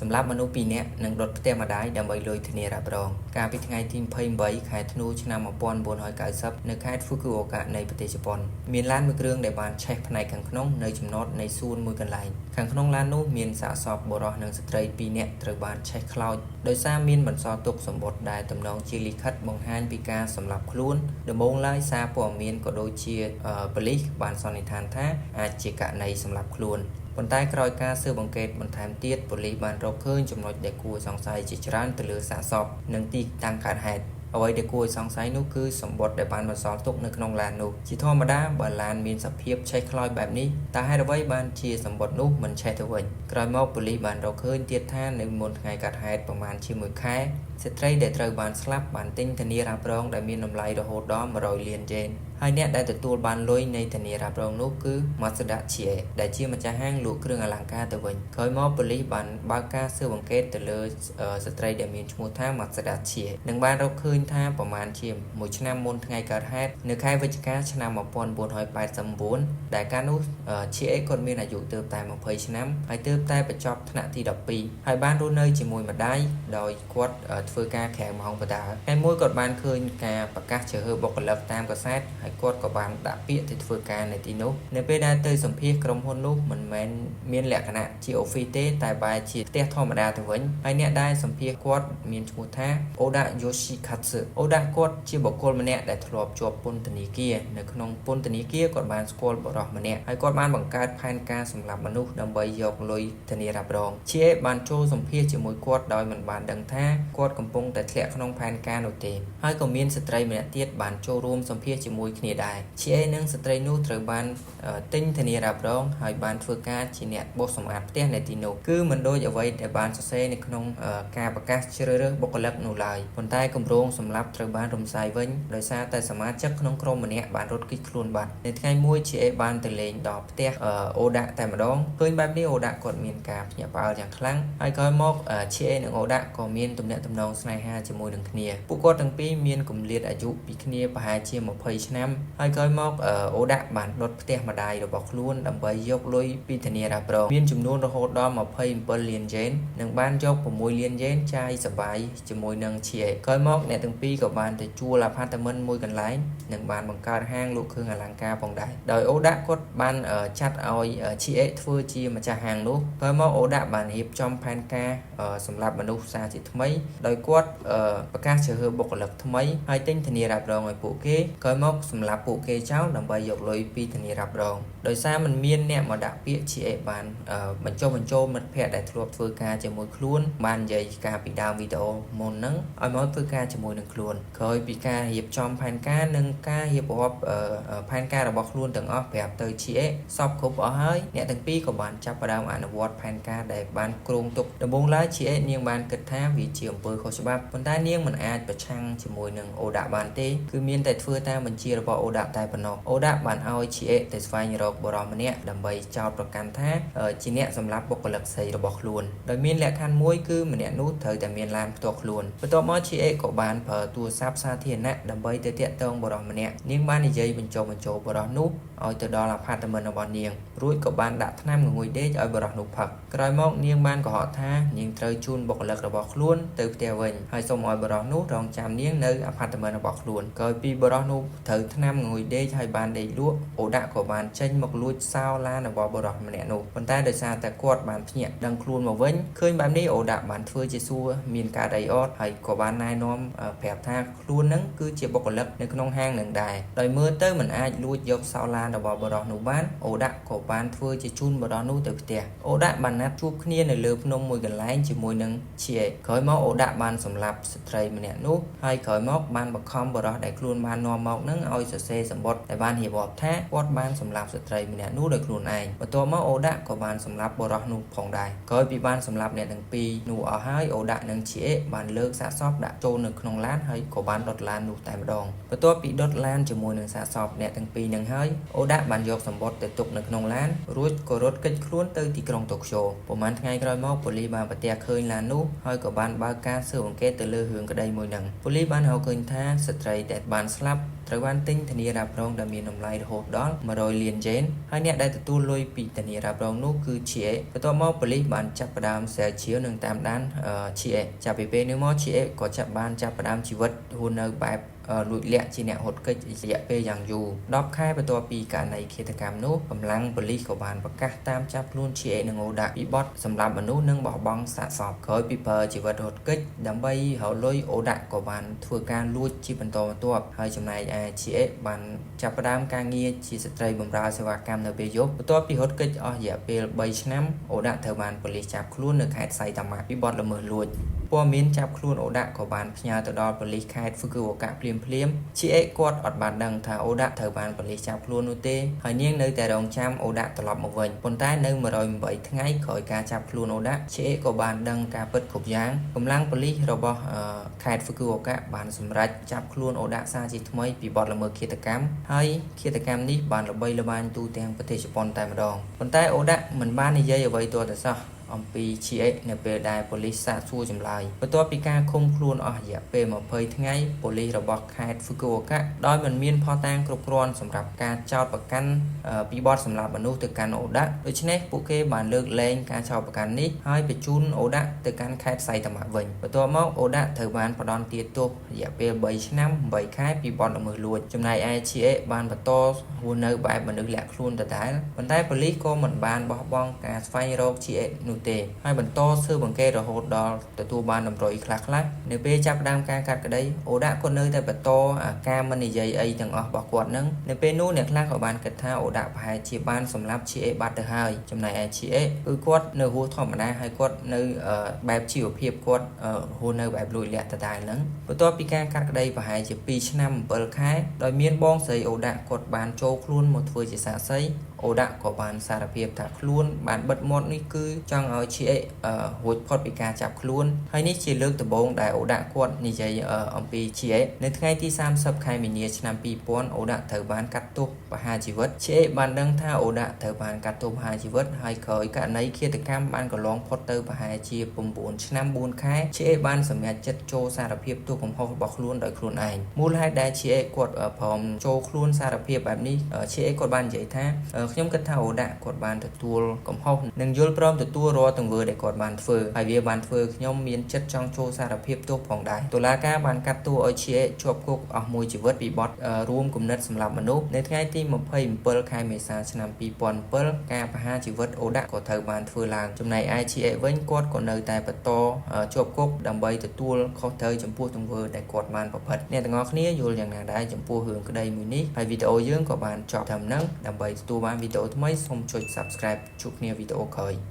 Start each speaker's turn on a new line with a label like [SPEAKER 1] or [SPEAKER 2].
[SPEAKER 1] សម្លាប់មនុស្ស2នាក់និងដុតផ្ទះម្ដាយដើម្បីលុយធានារ៉ាប់រងកាលពីថ្ងៃទី28ខែធ្នូឆ្នាំ1990នៅខេត្ត Fukuoka នៃប្រទេសជប៉ុនមានឡានមួយគ្រឿងដែលបានឆេះផ្នែកខាងក្នុងនៅចំណតនៃសួនមួយកន្លែងខាងក្នុងឡាននោះមានសាកសពបុរសនិងស្ត្រី2នាក់ត្រូវបានឆេះខ្លោចដោយសារមានបន្សល់ទុកសម្បត្តិដែលទំនងជាលិខិតបង្ហាញពីការសម្លាប់ខ្លួនដំបូងឡើយសារព័ត៌មានក៏ដូចជាប៉ូលីសបានសន្និដ្ឋានថាអាចជាករណីសម្លាប់ខ្លួនប៉ុន្តែក្រោយការស៊ើបអង្កេតបន្ថែមទៀតប៉ូលីសបានរកឃើញចំណុចដែលគួរសង្ស័យជាច្រើនទៅលើសាកសពនិងទីតាំងកើតហេតុអ្វីដែលគួរឲ្យសង្ស័យនោះគឺសម្បត្តិដែលបានបន្សល់ទុកនៅក្នុងឡាននោះជាធម្មតាបើឡានមានសភាពឆេះខ្លោចបែបនេះតើហេតុអ្វីបានជាសម្បត្តិនោះមិនឆេះទៅវិញក្រោយមកប៉ូលីសបានរកឃើញទៀតថានៅមុនថ្ងៃកើតហេតុប្រមាណជាមួយខែស្ត្រីដែលត្រូវបានស្លាប់បានទិញធានារ៉ាប់រងដែលមានតម្លៃរហូតដល់100លានយ៉េនហើយអ្នកដែលទទួលបានលុយនៃធានារ៉ាប់រងនោះគឺ Matsuda Chie ដែលជាម្ចាស់ហាងលក់គ្រឿងអលង្ការទៅវិញក្រោយមកប៉ូលីសបានបើកការស៊ើបអង្កេតទៅលើស្ត្រីដែលមានឈ្មោះថា Matsuda Chie និងបានរកឃើញថាប្រមាណជាមួយឆ្នាំមុនថ្ងៃកើតហេតុនៅខែវិច្ឆិកាឆ្នាំ1989ដែលកាលនោះ Chie គាត់មានអាយុទើបតែ20ឆ្នាំហើយទើបតែបញ្ចប់ថ្នាក់ទី12ហើយបានរស់នៅជាមួយម្ដាយដោយគាត់ធ្វើការក្រៅម៉ោងបដាថ្ងៃមួយគាត់បានឃើញការប្រកាសជ្រើសរើសបុគ្គលិកតាមកាសែតហើយគាត់ក៏បានដាក់ពាក្យទៅធ្វើការនៅទីនោះនៅពេលដែលទៅសម្ភាសក្រុមហ៊ុននោះមិនមែនមានលក្ខណៈជា office ទេតែបែរជាផ្ទះធម្មតាទៅវិញហើយអ្នកដែលសម្ភាសគាត់មានឈ្មោះថា Oda Yoshikatsu Oda គាត់ជាបុគ្គលម្នាក់ដែលធ្លាប់ជាប់ពន្ធនាគារនៅក្នុងពន្ធនាគារគាត់បានស្គាល់បុរសម្នាក់ហើយគាត់បានបង្កើតផែនការសម្លាប់មនុស្សដើម្បីយកលុយធានារ៉ាប់រង Chie បានចូលសម្ភាសជាមួយគាត់ដោយមិនបានដឹងថាគាត់កំពុងតែធ្លាក់ក្នុងផែនការនោះទេហើយក៏មានស្ត្រីម្នាក់ទៀតបានចូលរួមសម្ភាសជាមួយគ្នាដែរ Chie និងស្ត្រីនោះត្រូវបានទិញធានារ៉ាប់រងហើយបានធ្វើការជាអ្នកបោសសម្អាតផ្ទះនៅទីនោះគឺមិនដូចអ្វីដែលបានសរសេរនៅក្នុងការប្រកាសជ្រើសរើសបុគ្គលិកនោះឡើយប៉ុន្តែគម្រោងសម្លាប់ត្រូវបានរំសាយវិញដោយសារតែសមាជិកក្នុងក្រុមម្នាក់បានរត់គេចខ្លួនបាត់នៅថ្ងៃមួយ Chie បានទៅលេងដល់ផ្ទះអូដាតែម្ដងឃើញបែបនេះអូដាគាត់មានការភ្ញាក់ផ្អើលយ៉ាងខ្លាំងហើយក្រោយមក Chie និងអូដាក៏មានទំនាក់ទំនងស្នេហាជាមួយនឹងគ្នាពួកគាត់ទាំងពីរមានគម្លាតអាយុពីគ្នាប្រហែលជា20ឆ្នាំហើយក្រោយមកអូដាបានដុតផ្ទះម្ដាយរបស់ខ្លួនដើម្បីយកលុយពីធានារ៉ាប់រងមានចំនួនរហូតដល់27លានយ៉េននិងបានយក6លានយ៉េនចាយសបាយជាមួយនឹង Chie ក្រោយមកអ្នកទាំងពីរក៏បានទៅជួលអាផាតមិនមួយកន្លែងនិងបានបង្កើតហាងលក់គ្រឿងអលង្ការផងដែរដោយអូដាគាត់បានចាត់ឲ្យ Chie ធ្វើជាម្ចាស់ហាងនោះក្រោយមកអូដាបានរៀបចំផែនការសម្រាប់មនុស្សសារជាថ្មីដោយគាត់ប្រកាសជ្រើសរើសបុគ្គលិកថ្មីហើយទិញធានារ៉ាប់រងឲ្យពួកគេក្រោយមកសម្លាប់ពួកគេចោលដើម្បីយកលុយពីធានារ៉ាប់រងដោយសារมันមានអ្នកមកដាក់ពាក្យ Chie បានបញ្ចុះបញ្ចូលមិត្តភ័ក្តិដែលធ្លាប់ធ្វើការជាមួយខ្លួនបាននិយាយការពីដើមវីដេអូមុនហ្នឹងឲ្យមកធ្វើការជាមួយនឹងខ្លួនក្រោយពីការរៀបចំផែនការនិងការរៀបរាប់ផែនការរបស់ខ្លួនទាំងអស់ប្រាប់ទៅ Chie សពគ្រប់អស់ហើយអ្នកទាំងពីរក៏បានចាប់ផ្ដើមអនុវត្តផែនការដែលបានគ្រោងទុកដំបូងឡើយ Chie នាងបានគិតថាវាជាអំពើខុសច្បាប់ប៉ុន្តែនាងមិនអាចប្រឆាំងជាមួយនឹងអូដាបានទេគឺមានតែធ្វើតាមបញ្ជារបស់អូដាតែប៉ុណ្ណោះអូដាបានឲ្យ Chie ទៅស្វែងរកបុរសម្នាក់ដើម្បីចោទប្រកាន់ថាជាអ្នកសម្លាប់បុគ្គលិកស្រីរបស់ខ្លួនដោយមានលក្ខខណ្ឌមួយគឺម្នាក់នោះត្រូវតែមានឡានផ្ទាល់ខ្លួនបន្ទាប់មក Chie ក៏បានប្រើទូរស័ព្ទសាធារណៈដើម្បីទៅទាក់ទងបុរសម្នាក់នាងបាននិយាយបញ្ចុះបញ្ចូលបុរសនោះឲ្យទៅដល់អាផាតមិនរបស់នាងរួចក៏បានដាក់ថ្នាំងងុយដេកឲ្យបុរសនោះផឹកក្រោយមកនាងបានកុហកថានាងត្រូវជូនបុគ្គលិករបស់ខ្លួនទៅផ្ទះវិញហើយសូមឲ្យបុរសនោះរងចាំនាងនៅអាផាតមិនរបស់ខ្លួនក្រោយពីបុរសនោះត្រូវថ្នាំងងុយដេកហើយបានដេកលក់អូដាក់ក៏បានចេញមកលួចសោឡានរបស់បុរសម្នាក់នោះប៉ុន្តែដោយសារតែគាត់បានភ្ញាក់ដឹងខ្លួនមកវិញឃើញបែបនេះអូដាក់បានធ្វើជាសួរមានការអីអត់ហើយក៏បានណែនាំប្រាប់ថាខ្លួននឹងគឺជាបុគ្គលិកនៅក្នុងហាងនឹងដែរដោយមើលទៅមិនអាចលួចយកសោឡានរបស់បុរសនោះបានអូដាក់ក៏បានធ្វើជាជូនបុរសនោះទៅផ្ទះអូដាក់បានណាត់ជួបគ្នានៅលើភ្នំមួយកន្លែងជាមួយនឹងឈៀក្រោយមកអូដាក់បានសម្លាប់ស្ត្រីម្នាក់នោះហើយក្រោយមកបានបង្ខំបុរសដែលខ្លួនបាននាំមកនឹងឲ្យសរសេរសម្បត្តិដែលបានរៀបរាប់ថាគាត់បានសម្លាប់ស្ត្រីម្នាក់នោះដោយខ្លួនឯងបន្ទាប់មកអូដាក់ក៏បានសម្លាប់បុរសនោះផងដែរក្រោយពីបានសម្លាប់អ្នកទាំងពីរនោះអស់ហើយអូដាក់និងឈៀបានលើកសាកសពដាក់ចូលនៅក្នុងឡានហើយក៏បានដុតឡាននោះតែម្ដងបន្ទាប់ពីដុតឡានជាមួយនឹងសាកសពអ្នកទាំងពីរនឹងហើយអូដាក់បានយកសម្បត្តិទៅទុកនៅក្នុងឡានរួចក៏រត់គេចខ្លួនទៅទីក្រុងតូក្យូប្រហែលថ្ងៃក្រោយមកប៉ូលីសបានប្រទះឃើញឡាននោះហើយក៏បានបើកការស៊ើបអង្កេតទៅលើរឿងក្តីមួយនឹងប៉ូលីសបានរកឃើញថាស្ត្រីដែលបានស្លាប់ ត្រូវបានទិញធានារ៉ាប់រងដែលមានតម្លៃរហូតដល់100លានយ៉េនហើយអ្នកដែលទទួលលុយពីធានារ៉ាប់រងនោះគឺឈីអេបន្ទាប់មកប៉ូលីសបានចាប់ផ្ដើមស្រាវជ្រាវនិងតាមដានឈីអេចាប់ពីពេលនេះមកឈីអេក៏ចាប់បានចាប់ផ្ដើមជីវិតរស់នៅបែបលួចលាក់ជាអ្នករត់គេចរយៈពេលយ៉ាងយូរ10ខែបន្ទាប់ពីករណីឃាតកម្មនោះកម្លាំងប៉ូលីសក៏បានប្រកាសតាមចាប់ខ្លួនឈីអេនិងអូដាពីបទសម្លាប់មនុស្សនិងបោះបង់សាកសពក្រោយពីប្រើជីវិតរត់គេចដើម្បីរកលុយអូដាក៏បានធ្វើការលួចជាបន្តបន្ទាប់ហើយចំណែកឯឈីអេបានចាប់ផ្ដើមការងារជាស្ត្រីបម្រើសេវាកម្មនៅពេលយប់បន្ទាប់ពីរត់គេចអស់រយៈពេល3ឆ្នាំអូដាត្រូវបានប៉ូលីសចាប់ខ្លួននៅខេត្តសៃតាម៉ាពីបទល្មើសលួចព័ត៌មានចាប់ខ្លួនអូដាក៏បានផ្ញើទៅដល់ប៉ូលីសខេត្តហ្វូគុអូកាភ្លាមភ្លាមឈីអេគាត់អត់បានដឹងថាអូដាត្រូវបានប៉ូលីសចាប់ខ្លួននោះទេហើយនាងនៅតែរងចាំអូដាត្រឡប់មកវិញប៉ុន្តែនៅ108ថ្ងៃក្រោយការចាប់ខ្លួនអូដាឈីអេក៏បានដឹងការពិតគ្រប់យ៉ាងកម្លាំងប៉ូលីសរបស់ខេត្តហ្វូគុអូកាបានសម្រេចចាប់ខ្លួនអូដាសាជាថ្មីពីបទល្មើសឃាតកម្មហើយឃាតកម្មនេះបានល្បីល្បាញទូទាំងប្រទេសជប៉ុនតែម្ដងប៉ុន្តែអូដាមិនបាននិយាយអ្វីទាល់តែសោះអំពីឈីអេនៅពេលដែលប៉ូលីសសាកសួរចម្លើយបន្ទាប់ពីការឃុំខ្លួនអស់រយៈពេល20ថ្ងៃប៉ូលីសរបស់ខេត្តហ្វូគុអូកាដោយមិនមានភស្តុតាងគ្រប់គ្រាន់សម្រាប់ការចោទប្រកាន់ពីបទសម្លាប់មនុស្សទៅកាន់អូដាដូច្នេះពួកគេបានលើកលែងការចោទប្រកាន់នេះហើយបញ្ជូនអូដាទៅកាន់ខេត្តសៃតាម៉ាវិញបន្ទាប់មកអូដាត្រូវបានផ្ដន្ទាទោសរយៈពេល3ឆ្នាំ8ខែពីបទល្មើសលួចចំណែកឯឈីអេបានបន្តរស់នៅបែបមនុស្សលាក់ខ្លួនដដែលប៉ុន្តែប៉ូលីសក៏មិនបានបោះបង់ការស្វែងរកឈីអេនោះទេហើយបន្តស៊ើបអង្កេតរហូតដល់ទទួលបានតម្រុយខ្លះៗនៅពេលចាប់ផ្ដើមការកាត់ក្តីអូដាក៏នៅតែបន្តការមិននិយាយអីទាំងអស់របស់គាត់នឹងនៅពេលនោះអ្នកខ្លះក៏បានគិតថាអូដាប្រហែលជាបានសម្លាប់ឈីអេបាត់ទៅហើយចំណែកឯឈីអេគឺគាត់នៅរស់ធម្មតាហើយគាត់នៅបែបជីវភាពគាត់រស់នៅបែបលួចលាក់ដដែលហ្នឹងបន្ទាប់ពីការកាត់ក្តីប្រហែលជា2ឆ្នាំ7ខែដោយមានបងស្រីអូដាគាត់បានចូលខ្លួនមកធ្វើជាសាក្សីអូដាក៏បានសារភាពថាខ្លួនបានបិទមាត់នេះគឺចង់ឲ្យឈីអេរួចផុតពីការចាប់ខ្លួនហើយនេះជាលើកដំបូងដែលអូដាគាត់និយាយអំពីឈីអេនៅថ្ងៃទី30ខែមីនាឆ្នាំ2000អូដាត្រូវបានកាត់ទោសប្រហារជីវិតឈីអេបានដឹងថាអូដាត្រូវបានកាត់ទោសប្រហារជីវិតហើយក្រោយករណីឃាតកម្មបានកន្លងផុតទៅប្រហែលជា9ឆ្នាំ4ខែឈីអេបានសម្រេចចិត្តចូលសារភាពទោសកំហុសរបស់ខ្លួនដោយខ្លួនឯងមូលហេតុដែលឈីអេគាត់ព្រមចូលខ្លួនសារភាពបែបនេះឈីអេគាត់បាននិយាយថាខ្ញុំគិតថាអូដាគាត់បានទទួលកំហុសនិងយល់ព្រមទទួលរាល់ទង្វើដែលគាត់បានធ្វើហើយវាបានធ្វើខ្ញុំមានចិត្តចង់ចូលសារភាពទោសផងដែរតុលាការបានកាត់ទោសឲ្យឈីអេជាប់គុកអស់មួយជីវិតពីបទរួមគំនិតសម្លាប់មនុស្សនៅថ្ងៃទី27ខែមេសាឆ្នាំ2007ការប្រហារជីវិតអូដាក៏ត្រូវបានធ្វើឡើងចំណែកឯឈីអេវិញគាត់ក៏នៅតែបន្តជាប់គុកដើម្បីទទួលខុសត្រូវចំពោះទង្វើដែលគាត់បានប្រព្រឹត្តអ្នកទាំងអស់គ្នាយល់យ៉ាងណាដែរចំពោះរឿងក្តីមួយនេះហើយវីដេអូយើងក៏បានចប់ត្រឹមហ្នឹងដើម្បីទទួលបានវីដេអូថ្មីសូមចុច Subscribe ជួបគ្នាវីដេអូក្រោយ។